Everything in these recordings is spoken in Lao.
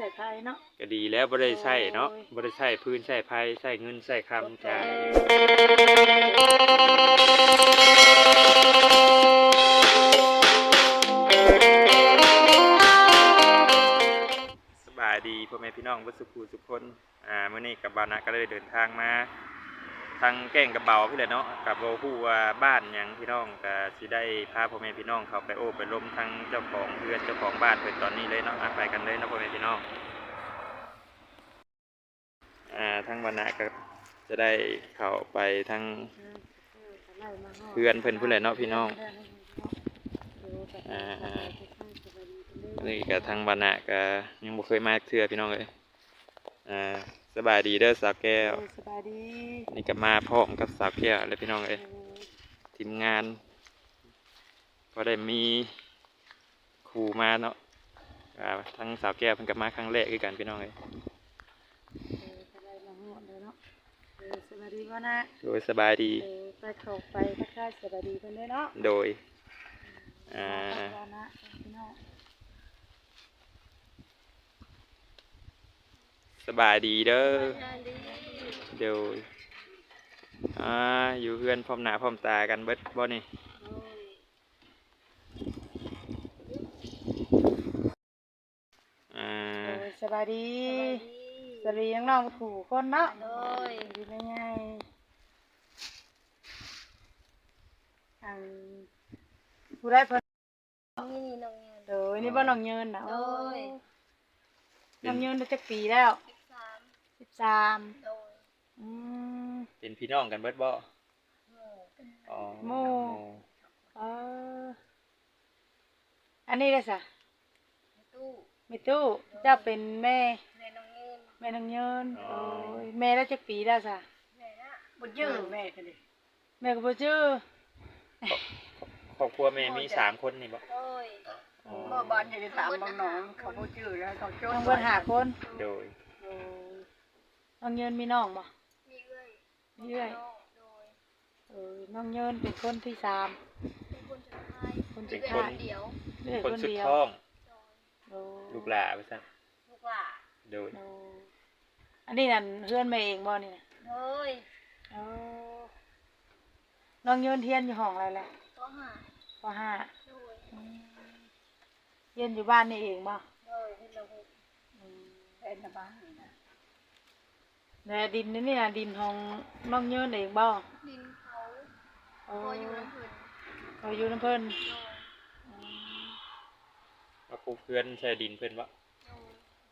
ໃຊ້ໄຟເນາະ ກໍດີແລ້ວ ບໍ່ໄດ້ໃຊ້ເນາະ ໂດຍ ບໍ່ໄດ້ໃຊ້ຟືນໃຊ້ໄຟ ໃຊ້ເງິນໃຊ້ຄຳ ຂອບໃຈ ສະບາຍດີພໍ່ແມ່ພີ່ນ້ອງເບິດສູ່ຜູ້ສູ່ຄົນ. ອ່າ ມື້ນີ້ກັບບ່າວນະກໍໄດ້ເດີນທາງມາທາງແກ້ງກະເບົາພີ້ແຫຼະເນາະ ກໍບໍ່ຮູ້ວ່າບ້ານຫຍັງ ພີ່ນ້ອງກໍຊິໄດ້ພາພໍ່ແມ່ພີ່ນ້ອງເຂົ້າໄປໂອ້ໄປລົມທາງເຈົ້າຂອງເຮືອນເຈົ້າຂອງບ້ານເພິ່ນຕອນນີ້ເລີຍເນາະ. ອ່າ ໄປກັນເລີຍເນາະພໍ່ແມ່ພີ່ນ້ອງ. ອ່າ ທາງບ່າວນະກໍຈະໄດ້ເຂົ້າໄປທາງເຮືອນເພິ່ນພຸ້ນແຫຼະເນາະພີ່ນ້ອງ. ອ່າ ອັນນີ້ກໍທາງບ່າວນະກໍຍັງບໍ່ເຄີຍມາຈັກເທື່ອພີ່ນ້ອງເອີຍ. ອ່າ ສະບາຍດີເດີສາວແກ້ວ. ໂດຍ ສະບາຍດີ. ນີ້ກໍມາພ້ອມກັບສາວແກ້ວແຫຼະພີ່ນ້ອງເອີຍ. ໂດຍ ທີມງານ ພໍໄດ້ມີຄູ່ມາເນາະ. ອ່າ ທາງສາວແກ້ວເພິ່ນກໍມາຄັ້ງແລກຄືກັນພີ່ນ້ອງເອີຍ. ເອີ ກໍໄດ້ມາຮອດແລ້ວເນາະ. ເອີ ສະບາຍດີບ່າວນະ. ໂດຍ ສະບາຍດີ. ເອີ ໄປເຂົ້າໄປທັກທາຍສະບາຍດີເພິ່ນເດີເນາະ. ໂດຍ ອ່າ ບ່າວນະ ພີ່ນ້ອງ. ສະບາຍດີເດີ. ສະບາຍດີ. ໂດຍ ອ່າ ຢູ່ເຮືອນພ້ອມໜ້າພ້ອມຕາກັນເບິດບໍ່ນີ້? ໂດຍ ອ່າ ໂດຍ ສະບາຍດີ. ສະບາຍດີ ສະບາຍດີນ້ອງໆທຸກຄົນເນາະ. ໂດຍ ດີແມ່ໃຫຍ່. ອັນ ຜູ້ໃດເພິ່ນ ນີ້ນ້ອງເງິນ. ໂດຍ ນີ້ບໍ່ນ້ອງເງິນນະ? ໂດຍ ໂອ້ ນ້ອງເງິນໄດ້ຈັກປີແລ້ວ? ສິບສາມ. ສິບສາມ. ໂດຍ ອືມ ເປັນພີ່ນ້ອງກັນເບິດບໍ່? ໝູ່. ອໍ ໝູ່ ເອີ ອັນນີ້ເດ້ຊະ? ແມ່ຕູ້. ແມ່ຕູ້. ໂດຍ ເຈົ້າເປັນແມ່? ແມ່ນ້ອງເງິນ. ແມ່ນ້ອງເງິນ. ອໍ ໂດຍ ແມ່ລະຈັກປີແລ້ວຊະ? ແມ່ລະ ບໍ່ຈື່ແມ່ກໍດີ. ແມ່ກໍບໍ່ຈື່. ຄອບ ຄອບຄົວແມ່ມີສາມຄົນນີ້ບໍ່? ໂດຍ ອໍ ບໍ່ ບ້ານຈະໄດ້ຖາມບາງນ້ອງ ເຂົາບໍ່ຈື່ແລ້ວ ເຂົາຈົນ ທັງເບິດຫ້າຄົນ. ໂດຍ ໂດຍ ນ້ອງເງິນມີນ້ອງບໍ່? ມີເອື້ອຍ. ມີເອື້ອຍ. ໂດຍ ເອີ ນ້ອງເງິນເປັນຄົນທີສາມ ເປັນຄົນສຸດທ້າຍ. ຄົນສຸດທ້າຍ. ເປັນຄົນດຽວ. ເອື້ອຍຄົນດຽວ. ຄົນສຸດທ້ອງ. ໂດຍ ໂດຍ ລູກຫຼ້າວ່າຊັ້ນ. ລູກຫຼ້າ. ໂດຍ ໂດຍ ອັນນີ້ນັ້ນເຮືອນແມ່ເອງບໍ່ນີ້ນະ? ໂດຍ ໂອ້ ນ້ອງເງິນຮຽນຢູ່ຫ້ອງໃດແຫຼະ? ປໍຫ້າ. ປໍຫ້າ. ໂດຍ ອືມ ຮຽນຢູ່ບ້ານນີ້ເອງບໍ່? ໂດຍ ຮຽນຢູ່ ອືມ ແມ່ນນະ ບ້ານນີ້ນະ. ແລະດິນນີ້ນະ ດິນຂອງນ້ອງເງິນເອງບໍ່? ດິນເຂົາ. ໂອ້ ຂໍຢູ່ນຳເພິ່ນ. ຂໍຢູ່ນຳເພິ່ນ. ໂດຍ ອືມ ມາປຸກເຮືອນໃສ່ດິນເພິ່ນບໍ່? ໂດຍ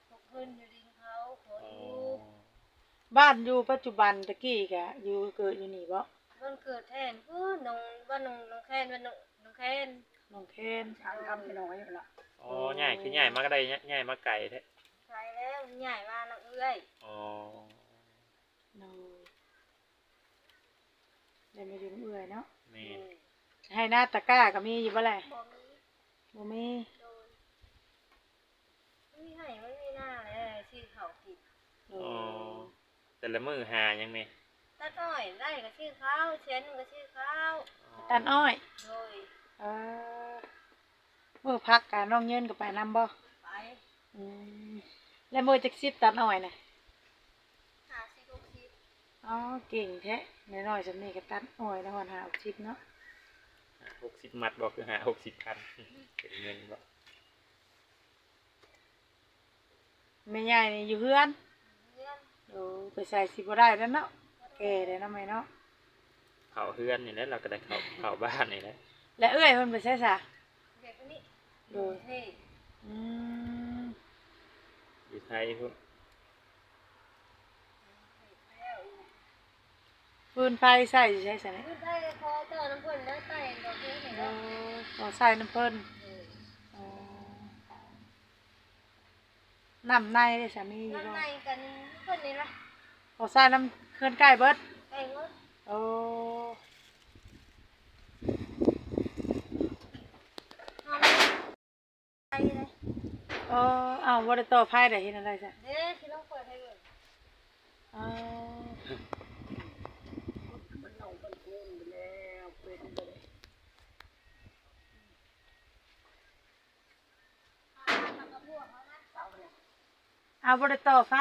ປຸກເຮືອນຢູ່ດິນເຂົາ ຂໍຢູ່. ອໍ ບ້ານຢູ່ປັດຈຸບັນ ແຕ່ກີ້ກະຢູ່ເກີດຢູ່ນີ້ບໍ່? ບ້ານເກີດແທ້ພຸ້ນ ໜອງ ບ້ານໜອງ ໜອງແຄນ ບ້ານໜອງ ໜອງແຄນ. ໜອງແຄນ. ທາງຄຳພີ່ນ້ອງຢູ່ລະ. ອໍ ໂອ້ ຍ້າຍ ຄືຍ້າຍມາກໍໄດ້ ຍ້າຍ ຍ້າຍມາໄກແທ້? ໄກແລ້ວ ຍ້າຍມານຳເອື້ອຍ. ອໍ ໂດຍ ໄດ້ມາຢູ່ນຳເອື້ອຍເນາະ. ແມ່ນ. ໂດຍ ໄຮ່ນາຕາກ້າກໍມີຢູ່ບໍ່ແລະ? ບໍ່ມີ. ບໍ່ມີ. ໂດຍ ມັນມີໄຮ່ມັນມີນາແຫຼະ ຊື້ເຂົ້າກິນ. ໂດຍ ອໍ ແຕ່ລະມື້ຫາຫຍັງແມ່? ຕັດອ້ອຍ ໄດ້ກໍຊື້ເຂົ້າ ແສນໜຶ່ງກໍຊື້ເຂົ້າ. ອໍ ຕັດອ້ອຍ. ໂດຍ ເອີ ມື້ພັກກະນ້ອງເງິນກໍໄປນຳບໍ່? ໄປ. ອືມ ແລ້ວມື້ຈັກສິບຕັດອ້ອຍນະ? ຫ້າສິບ ຫົກສິບ. ອໍ ເກັ່ງແທ້ ນ້ອຍໆສ່ຳນີ້ກໍຕັດອ້ອຍໄດ້ຮອດຫ້າສິບ ຫົກສິບເນາະ. ຫ້າ ຫົກສິບມັດບໍ່? ຄືຫ້າ ຫົກສິບພັນ ເປັນເງິນບໍ່? ແມ່ໃຫຍ່ນີ້ຢູ່ເຮືອນ? ເຮືອນ. ໂອ້ ໄປໃສຊິບໍ່ໄດ້ແລ້ວເນາະ ແກ່ແລ້ວເນາະແມ່ເນາະ. ເຂົ້າເຮືອນນີ້ແຫຼະ ລາວກໍໄດ້ເຂົ້າ ເຂົ້າບ້ານນີ້ແຫຼະ. ແລະເອື້ອຍເພິ່ນໄປໃສຊະ? ເດັກຄົນນີ້. ໂດຍ ຢູ່ເທບ. ອືມ ຢູ່ໄທພຸ້ນ. ຟືນໄຟໃຊ້ຢູ່ໃສຊັ້ນ? ຟືນໄຟກໍຂໍຕໍ່ນຳເພິ່ນແລ້ວ ໃຊ້ດອກເດີນີ້ແຫຼະ. ໂອ້ ຂໍໃຊ້ນຳເພິ່ນ. ເອີ ອໍ ນ້ຳໃນເດ ສາມີຢູ່ບໍ່? ນ້ຳໃນກັນເພິ່ນນີ້ລະ. ຂໍໃຊ້ນຳເຮືອນໃກ້ເບິດ? ໃກ້ເບິດ. ໂອ້ ໄຟເດ້. ອໍ ເອົ້າ ບໍ່ໄດ້ຕໍ່ໄຟໄດ້ ເຮັດແນວໃດຊະ? ເດ້ ຊິລອງເປີດໃຫ້ເບິ່ງ. ອໍ ມັນເອົາມັນໂອນໄປແລ້ວ ເປັນບໍ່ໄດ້. ເອົາ ບໍ່ໄດ້ຕໍ່ໄຟ.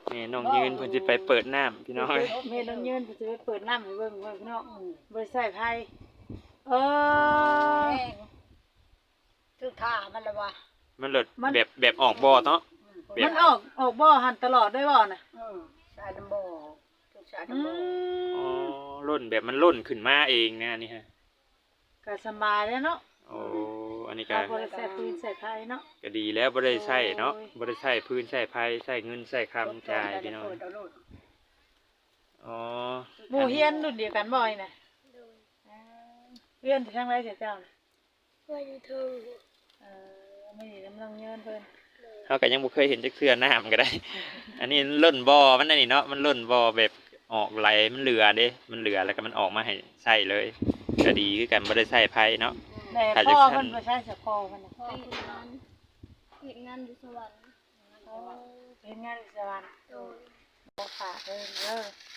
ແມ່ນ້ອງຍືນເພິ່ນຊິໄປເປີດນ້ຳພີ່ນ້ອງເອີຍ. ແມ່ນ້ອງຍືນເພິ່ນຊິໄປເປີດນ້ຳໃຫ້ເບິ່ງເພິ່ນພີ່ນ້ອງ. ອືມ ບໍ່ໄດ້ໃຊ້ໄຟ. ເອີ ຖືກຖ້າມັນລະວ່າ ມັນເລີດ ມັນ ແບບ ແບບອອກບໍ່ເນາະ. ອືມ ແບບ ມັນອອກ ອອກບໍ່ຫັ້ນຕະຫຼອດໄດ້ບໍ່ນະ? ເອີ ໃສ່ນ້ຳບໍ່ ຖືກໃສ່ນ້ຳບໍ່. ອືມ ອໍ ລົ້ນ ແບບມັນລົ້ນຂຶ້ນມາເອງນະ ອັນນີ້ຮະ. ກໍສະບາຍແລ້ວເນາະ. ໂອ້ ອັນນີ້ກໍ ເຮົາບໍ່ໄດ້ໃຊ້ຟືນໃຊ້ໄຟເນາະ. ກໍດີແລ້ວ ບໍ່ໄດ້ໃຊ້ເນາະ. ໂອ້ຍ ບໍ່ໄດ້ໃຊ້ຟືນໃຊ້ໄຟ ໃຊ້ເງິນໃຊ້ຄຳຈ່າຍພີ່ນ້ອງ. ອໍ ໝູ່ຮຽນລຸ້ນດຽວກັນບໍ່ນີ້ນະ? ໂດຍ. ເອີ ຮຽນທາງໃດເຈົ້ານະ? ວ່າຢູ່ເທິງ. ເອີ ມາຫຼິ້ນນຳນ້ອງຍືນເພິ່ນ. ໂດຍ. ເຮົາກໍຍັງບໍ່ເຄີຍເຫັນຈັກເທື່ອ ນ້ຳກໍໄດ້. ອັນນີ້ລົ້ນບໍ່ມັນ ອັນນີ້ເນາະ ມັນລົ້ນບໍ່ ແບບອອກໄຫຼ ມັນເຫຼືອເດ້ ມັນເຫຼືອແລ້ວກໍມັນອອກມາໃຫ້ໃຊ້ເລີຍ. ກໍດີຄືກັນ ບໍ່ໄດ້ໃຊ້ໄຟເນາະ. ແມ່ ຖ້າ ພໍ່ເພິ່ນໄປໃສ ສະພໍ່ເພິ່ນນະ? ພໍ່ເຮັດງານ ເຮັດງານຢູ່ສະຫວັນ. ໂອ້ ເຮັດງານຢູ່ສະຫວັນ. ໂດຍ. ຂໍຝາກເດີ.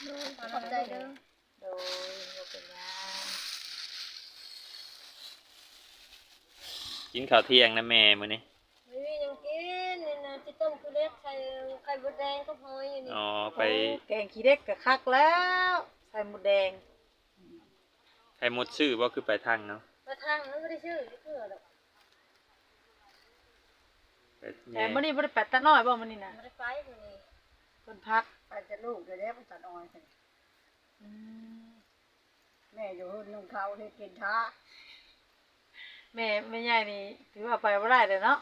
ໂດຍ ຂອບໃຈເດີ. ໂດຍ ບໍ່ເປັນຫຍັງ. ກິນເຂົ້າທ່ຽງນຳແມ່ມື້ນີ້. ບໍ່ມີຫຍັງກິນນີ້ນະ ຊິຕົ້ມຂີ້ເຫຼັກໃສ່ໄຂ່ມົດແດງກັບຫອຍຢູ່ນີ້. ອໍ ໄປ ໂອ້ ແກງຂີ້ເຫຼັກກໍຄັກແລ້ວ ໃສ່ມົດແດງ. ໄຂ່ມົດຊື້ບໍ່ ຄືໄປທັງເນາະ? ໄປທັງ ມັນບໍ່ໄດ້ຊື້ເທື່ອດອກ. ແຕ່ມື້ນີ້ບໍ່ໄດ້ໄປຕັດອ້ອຍບໍ່ມື້ນີ້ນະ? ບໍ່ໄດ້ໄປມື້ນີ້ ເພິ່ນພັກ. ໄປແຕ່ລູກຢູ່ແລ້ວໄປຕັດອ້ອຍ. ອືມ ແມ່ຢູ່ເຮືອນນຸ່ງເຂົ້າເຮັດກິນຖ້າ. ແມ່ ແມ່ໃຫຍ່ນີ້ຖືວ່າໄປບໍ່ໄດ້ແລ້ວເນາະ.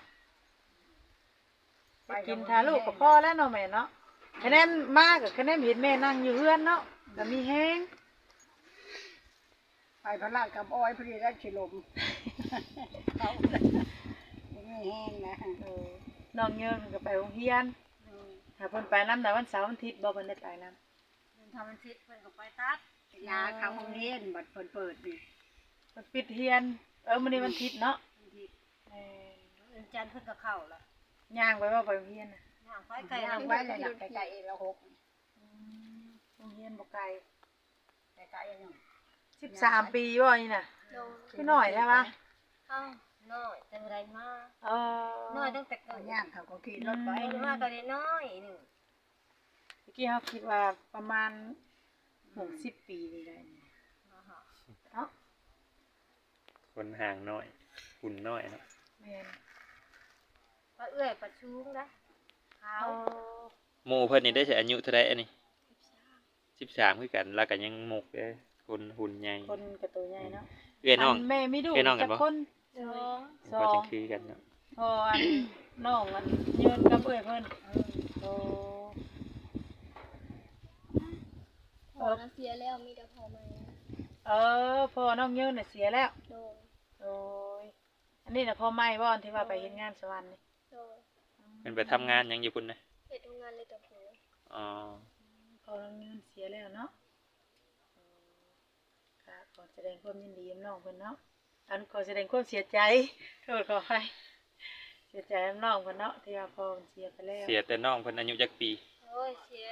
ໄປກິນຖ້າລູກກໍພໍແລ້ວເນາະແມ່ເນາະ. ຄະແນນມາກໍຄະແນນເຫັນແມ່ນັ່ງຢູ່ເຮືອນເນາະ ກໍມີແຮງ. ໄປພະລາດກັບອ້ອຍ ພໍດີໄດ້ຊິລົມ ເຂົາບໍ່ມີແຮງນະ. ເອີ ນ້ອງເຍີນກໍໄປໂຮງຮຽນ. ອືມ ຖ້າເພິ່ນໄປນຳນະ ວັນເສົາວັນທິດບໍ່ ເພິ່ນໄດ້ໄປນຳ? ເພິ່ນ ຖ້າວັນທິດເພິ່ນກໍໄປຕັດ ເອີ ຢາເຂົ້າໂຮງຮຽນ ບັດເພິ່ນເປີດນີ້ ເພິ່ນປິດຮຽນ. ເອີ ມື້ນີ້ວັນທິດເນາະ. ວັນທິດ. ແມ່ນ. ວັນຈັນເພິ່ນກໍເຂົ້າລະ. ຍ່າງໄປບໍ່ ໄປໂຮງຮຽນນະ? ຍ່າງໄປ ໄກ ຍ່າງໄປແຫຼະ ໄກໆເອງລະຫົກ. ອືມ ໂຮງຮຽນບໍ່ໄກ. ໄກໆເອງ. ສິບສາມປີບໍ່ນີ້ນະ? ໂດຍ. ຄືນ້ອຍແທ້ວະ? ເອົ້າ ນ້ອຍແຕ່ໃດມາ. ເອີ ນ້ອຍຕັ້ງແຕ່ເກີດ. ຍ່າງເຂົາກໍຂີ່ລົດໄປ. ອືມ ມາກໍໄດ້ນ້ອຍໜຶ່ງ. ຕະກີ້ເຮົາຄິດວ່າປະມານ ອືມ ຫົກສິບປີນີ້ໄດ້ ເນາະ ຄົນຮ່າງນ້ອຍ ຫຸ່ນນ້ອຍເນາະ. ແມ່ນ. ປາເອື້ອຍປາສູງເດ້ ຂາວ. ເອີ ໝູ່ເພິ່ນນີ້ໄດ້ ອາຍຸເທົ່າໃດອັນນີ້? ສິບສາມ. ສິບສາມຄືກັນ ລາວກໍຍັງໝົກເດ້ ຄົນຫຸ່ນໃຫຍ່ ຄົນກໍໂຕໃຫຍ່ເນາະ. ເອື້ອຍນ້ອງ ແມ່ມີລູກຈັກຄົນ? ສອງ. ສອງ ກໍຈັ່ງຄືກັນເນາະ. ພໍອັນນ້ອງອັນຍືນກັບເອື້ອຍເພິ່ນ. ເອີ ໂອ້ ພໍ່ນະເສຍແລ້ວ ມີແຕ່ພໍ່ໃໝ່. ເອີ ພໍ່ນ້ອງຍືນນະເສຍແລ້ວ. ໂດຍ. ໂດຍ. ອັນນີ້ນະພໍ່ໃໝ່ບໍ່ ອັນທີ່ວ່າໄປເຮັດງານສະຫວັນນີ້? ໂດຍ. ເພິ່ນໄປທຳງານຫຍັງຢູ່ພຸ້ນນະ? ເຮັດໂຮງງານເລຕະປູ. ອໍ ພໍ່ນ້ອງຍືນເສຍແລ້ວເນາະ. ກໍຂໍສະແດງຄວາມຍິນດີນຳນ້ອງເພິ່ນເນາະ. ອັນ ຂໍສະແດງຄວາມເສຍໃຈ ໂທດ ຂໍອະໄພ ເສຍໃຈນຳນ້ອງເພິ່ນເນາະ ທີ່ວ່າພໍ່ເພິ່ນເສຍໄປແລ້ວ. ເສຍແຕ່ນ້ອງເພິ່ນອາຍຸຈັກປີ? ໂອ້ຍ ເສຍ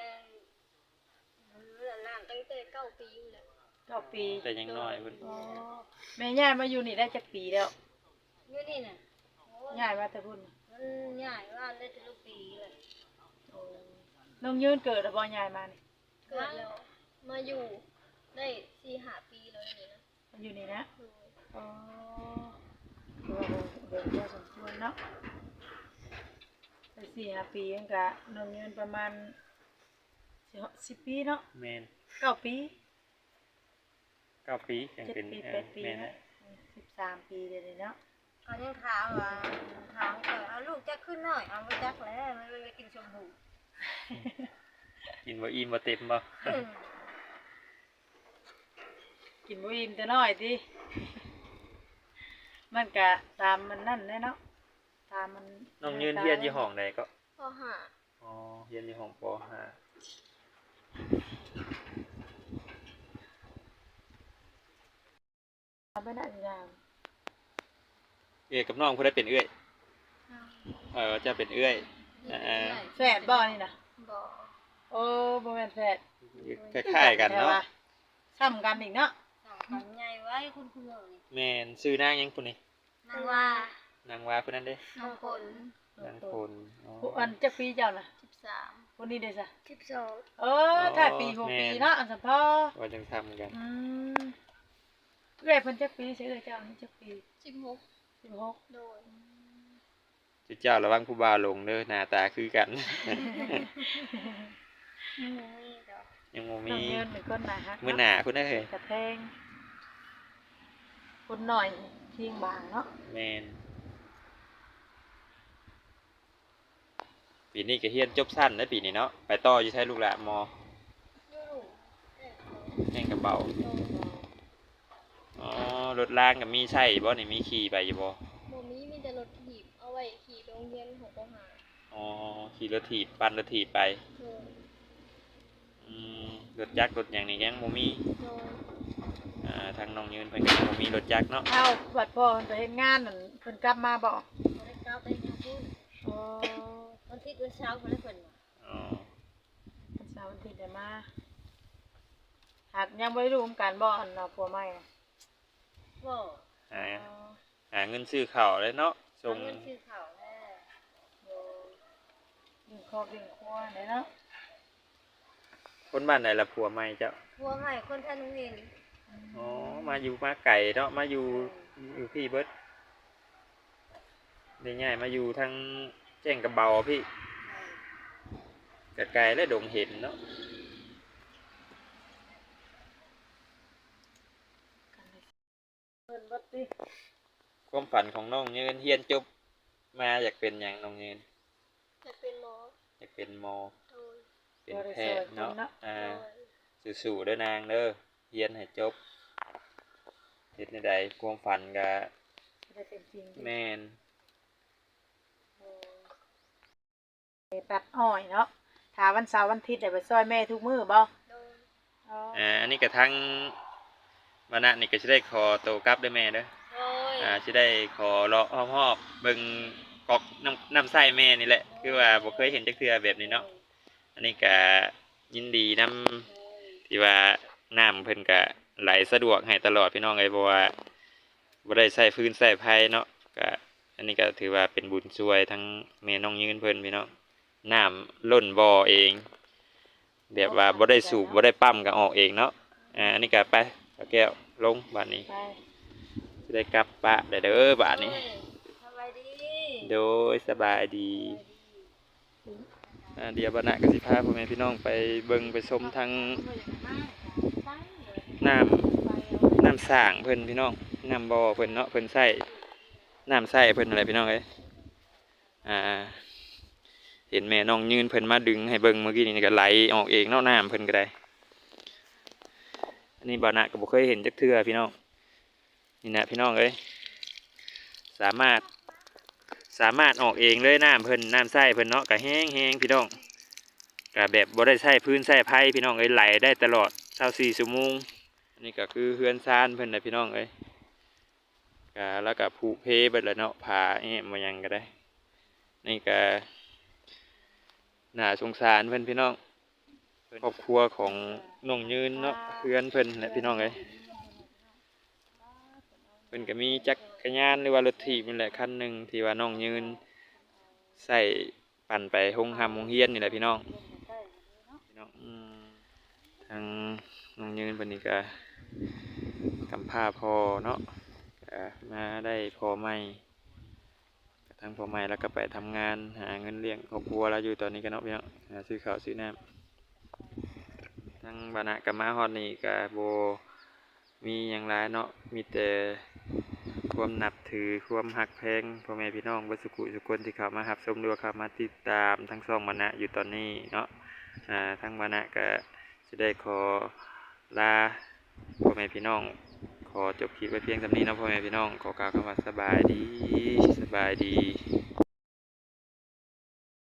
ຫຼານຕັ້ງແຕ່ເກົ້າປີພຸ້ນແຫຼະ. ເກົ້າປີ ແຕ່ຍັງນ້ອຍພຸ້ນ. ອໍ ແມ່ຍ້າຍມາຢູ່ນີ້ໄດ້ຈັກປີແລ້ວ? ຢູ່ນີ້ນະ ໂອ້ຍ ຍ້າຍມາແຕ່ພຸ້ນ ມັນຍ້າຍມາໄດ້ແຕ່ລະປີແຫຼະ. ໂອ້ ນ້ອງຍືນເກີດແລ້ວບໍ່ ຍ້າຍມານີ້? ເກີດແລ້ວ ມາຢູ່ໄດ້ສີ່ຫ້າປີແລ້ວນີ້ນະ. ມາຢູ່ນີ້ນະ? ໂດຍ. ອໍ ຖືວ່າດົນພໍສົມຄວນເນາະ ໄດ້ສີ່ຫ້າປີ. ມັນກະນ້ອງຍືນປະມານ ຊິຮອດສິບປີເນາະ. ແມ່ນ. ເກົ້າປີ ເກົ້າປີ ຍັງເປັນ ເຈັດປີ ເອີ ແປດປີ ແມ່ນ ເນາະ. ສິບສາມປີດຽວນີ້ເນາະ. ເຂົາຍັງຖາມວ່າ ຖາມຂ້ອຍ ເອົາລູກຈັກຄືນ້ອຍ? ເອົາ ບໍ່ຈັກແຫຼະ ມັນໄປກິນຊົມພູ. ກິນບໍ່ອີ່ມບໍ່ເຕັມບໍ່? ອືມ ກິນບໍ່ອີ່ມແຕ່ນ້ອຍຕິ. ມັນກະຕາມມັນນັ້ນແຫຼະເນາະ ຕາມມັນ. ນ້ອງຍືນຮຽນຢູ່ຫ້ອງໃດເກາະ? ປໍຫ້າ. ອໍ ຮຽນຢູ່ຫ້ອງປໍຫ້າ. ເອົາໄປນະ ເອື້ອຍກັບນ້ອງຜູ້ໃດເປັນເອື້ອຍ? ນ້ອງ. ເອີ ເຈົ້າເປັນເອື້ອຍ. ເອີ ເປັນເອື້ອຍ. ແຝດບໍ່ນີ້ນະ? ບໍ່. ໂອ້ ບໍ່ແມ່ນແຝດ. ຄ້າຍໆກັນເນາະ. ຊ້ຳກັນອີກເນາະ. ຊ້ຳກັນ ໃຫຍ່ໄວ ຄົນຜູ້ນີ້. ແມ່ນ. ຊື່ນາງຫຍັງຜູ້ນີ້? ນາງວ່າ. ນາງວ່າ ຜູ້ນັ້ນເດ້? ນ້ອງຝົນ. ນ້ອງຝົນ. ອໍ ອັນຈັກປີເຈົ້ານະ? ສິບສາມ. ຄົນນີ້ເດ້ຊະ? ສິບສອງ. ເອີ ອໍ ທ້າຍປີຫົວປີ ແມ່ນ ເນາະ ອັນສຳພໍ ວ່າຈັ່ງຊ້ຳກັນ. ອືມ ເອື້ອຍເພິ່ນຈັກປີຊະ? ເອື້ອຍເຈົ້ານີ້ຈັກປີ? ສິບຫົກ. ສິບຫົກ. ໂດຍ. ອືມ ເຈົ້າລະວັງຜູ້ບ່າວຫຼົງເດີ ໜ້າຕາຄືກັນ. ຍັງບໍ່ມີດອກ. ຍັງບໍ່ມີ. ນ້ອງເງິນເປັນຄົນໜ້າຮັກເນາະ ມື້ໜ້າພຸ້ນເດີ ເປັນຕາແພງ ຄົນໜ້ອຍ ຄຽງບາງເນາະ. ແມ່ນ. ປີນີ້ກໍຮຽນຈົບຊັ້ນແລ້ວປີນີ້ເນາະ. ໄປຕໍ່ຢູ່ໃສລູກຫຼ້າ? ມໍ ຢູ່ແກ້ງກະເບົາ. ອໍ ລົດລາງກໍມີໃຊ້ບໍ່ນີ້? ມີຂີ່ໄປຢູ່ບໍ່? ບໍ່ມີ ມີແຕ່ລົດຖີບ ເອົາໄວ້ຂີ່ໂຮງຮຽນ ຫົກ ປ.ຫ້າ. ອໍ ຂີ່ລົດຖີບ ປັ່ນລົດຖີບໄປ. ໂດຍ. ອືມ ລົດຈັກລົດຫຍັງນີ້ຍັງບໍ່ມີ? ໂດຍ. ອ່າ ທາງນ້ອງຍືນເພິ່ນກໍຍັງບໍ່ມີລົດຈັກເນາະ. ເອົາ ບັດພໍ່ເພິ່ນໄປເຮັດງານນັ້ນ ເພິ່ນກັບມາບໍ່? ບໍ່ໄດ້ກັບ ໄດ້ຢູ່ພຸ້ນ. ອໍ ວັນທິດວັນເສົາພຸ້ນແຫຼະເພິ່ນມາ. ອໍ ວັນເສົາວັນທິດໄດ້ມາ. ຫາກຍັງບໍ່ໄດ້ຢູ່ນຳກັນບໍ່ ອັນເອົາຜົວໃໝ່ນະ? ບໍ່. ຫາ ອໍ ຫາເງິນຊື້ເຂົ້າແຫຼະເນາະ ສົ່ງ ຫາເງິນຊື້ເຂົ້າແຫຼະ. ໂດຍ. ລ້ຽງຄອບລ້ຽງຄົວແຫຼະເນາະ. ຄົນບ້ານໃດລະຜົວໃໝ່ເຈົ້າ? ຜົວໃໝ່ຄົນທ່າໜູເຫັນ. ອໍ ມາຢູ່ມາໄກເນາະ ມາຢູ່ ແມ່ນ ຢູ່ພີ້ເບິດ. ໄດ້ຍ້າຍມາຢູ່ທາງແກ້ງກະເບົາພີ້. ແມ່ນ. ກະໄກແຫຼະ ດົງເຫັນເນາະ. ເພິ່ນເບິດຕິ. ຄວາມຝັນຂອງນ້ອງຍືນ ຮຽນຈົບມາຢາກເປັນຫຍັງນ້ອງຍືນ? ຢາກເປັນໝໍ. ຢາກເປັນໝໍ. ໂດຍ. ເປັນແພດເນາະ. ໂດຍ. ອ່າ ສູ້ໆເດີນາງເດີ ຮຽນໃຫ້ຈົບ ເຮັດແນວໃດຄວາມຝັນກະໄດ້ເປັນຈິງ. ແມ່ນ. ໂດຍ. ໄປຕັດອ້ອຍເນາະ ຖ້າວັນເສົາວັນທິດໄດ້ໄປຊ່ອຍແມ່ທຸກມື້ບໍ່? ໂດຍ. ອໍ ອ່າ ອັນນີ້ກະທາງວານະນີ້ກະຊິໄດ້ຂໍໂຕກັບເດີແມ່ເດີ. ໂດຍ. ອ່າ ຊິໄດ້ຂໍເລາະຮອບໆເບິ່ງກອກນ້ຳ ນ້ຳໃຊ້ແມ່ນີ້ແຫຼະ ໂດຍ ຄືວ່າບໍ່ເຄີຍເຫັນຈັກເທື່ອແບບນີ້ເນາະ. ໂດຍ. ອັນນີ້ກະຍິນດີນຳ ໂດຍ ທີ່ວ່ານ້ຳເພິ່ນກະໄຫຼສະດວກໃຫ້ຕະຫຼອດພີ່ນ້ອງເອີຍ ເພາະວ່າ ບໍ່ໄດ້ໃຊ້ຟືນໃຊ້ໄຟເນາະ. ກະ ອັນນີ້ກະຖືວ່າເປັນບຸນຊ່ວຍທັງແມ່ນ້ອງຍືນເພິ່ນພີ່ນ້ອງ ນ້ຳລົ້ນບໍ່ເອງ ແບບວ່າບໍ່ໄດ້ສູບ ບໍ່ໄດ້ປ້ຳກະອອກເອງເນາະ. ອ່າ ອັນນີ້ກະໄປ ປາແກ້ວ ລົງບາດນີ້ ໄປ ຊິໄດ້ກັບປະແລ້ວເດີບາດນີ້. ໂດຍ ສະບາຍດີ. ໂດຍ ສະບາຍດີ. ອ່າ ດຽວວານະກະຊິພາພໍ່ແມ່ພີ່ນ້ອງໄປເບິ່ງໄປຊົມທາງນ້ຳ ນ້ຳສ້າງເພິ່ນພີ່ນ້ອງ ນ້ຳບໍ່ເພິ່ນເນາະ ເພິ່ນໃຊ້ ນ້ຳໃຊ້ເພິ່ນຫັ້ນແຫຼະພີ່ນ້ອງເອີຍ. ອ່າ ເຫັນແມ່ນ້ອງຍືນເພິ່ນມາດຶງໃຫ້ເບິ່ງເມື່ອກີ້ນີ້ກະໄຫຼອອກເອງເນາະ ນ້ຳເພິ່ນກະໄດ້. ອັນນີ້ວານະກະບໍ່ເຄີຍເຫັນຈັກເທື່ອພີ່ນ້ອງ. ນີ້ນະພີ່ນ້ອງເອີຍ ສາມາດ ສາມາດອອກເອງເລີຍ ນ້ຳເພິ່ນ ນ້ຳໃຊ້ເພິ່ນເນາະ ກະແຮງໆພີ່ນ້ອງ ກະແບບບໍ່ໄດ້ໃຊ້ຟືນໃຊ້ໄຟພີ່ນ້ອງເອີຍ ໄຫຼໄດ້ຕະຫຼອດຊາວສີ່ຊົ່ວໂມງ. ອັນນີ້ກະຄືເຮືອນຊານເພິ່ນແຫຼະພີ່ນ້ອງເອີຍ ກະລາວກະຜຸເພເບິດແລ້ວເນາະ ຝາແອ້ມຫຍັງກະໄດ້. ນີ້ກະໜ້າສົງສານເພິ່ນພີ່ນ້ອງ ຄອບຄົວຂອງນ້ອງຍືນເນາະ ເຮືອນເພິ່ນແຫຼະພີ່ນ້ອງເອີຍ. ເພິ່ນກະມີຈັກກະຍານ ຫຼືວ່າລົດຖີບນີ້ແຫຼະ ຄັນໜຶ່ງທີ່ວ່ານ້ອງຍືນໃຊ້ປັ່ນໄປໂຮງຮ່ຳໂຮງຮຽນນີ້ແຫຼະພີ່ນ້ອງ. ພີ່ນ້ອງ ອືມ ທາງນ້ອງຍືນເພິ່ນນີ້ກະກຳພ້າພໍ່ເນາະ ກະມາໄດ້ພໍ່ໃໝ່ ທາງພໍ່ໃໝ່ລາວກະໄປທຳງານຫາເງິນລ້ຽງຄອບຄົວລາວຢູ່ຕອນນີ້ກະເນາະພີ່ນ້ອງ ຫາຊື້ເຂົ້າຊື້ນ້ຳ. ທາງວານະກະມາຮອດນີ້ກະບໍ່ມີຫຍັງຫຼາຍເນາະ ມີແຕ່ຄວາມນັບຖື ຄວາມຮັກແພງພໍ່ແມ່ພີ່ນ້ອງເບິດສຸຂູສຸຄົນທີ່ເຂົ້າມາຮັບຊົມ ຫຼືວ່າເຂົ້າມາຕິດຕາມທາງຊ່ອງວານະຢູ່ຕອນນີ້ເນາະ. ອ່າ ທາງວານະກະຊິໄດ້ຂໍ ລາພໍ່ແມ່ພີ່ນ້ອງ ຂໍຈົບຄລິບໄວ້ພຽງສ່ຳນີ້ເນາະ ພໍ່ແມ່ພີ່ນ້ອງ ຂໍກ່າວຄຳວ່າສະບາຍດີ ສະບາຍດີ.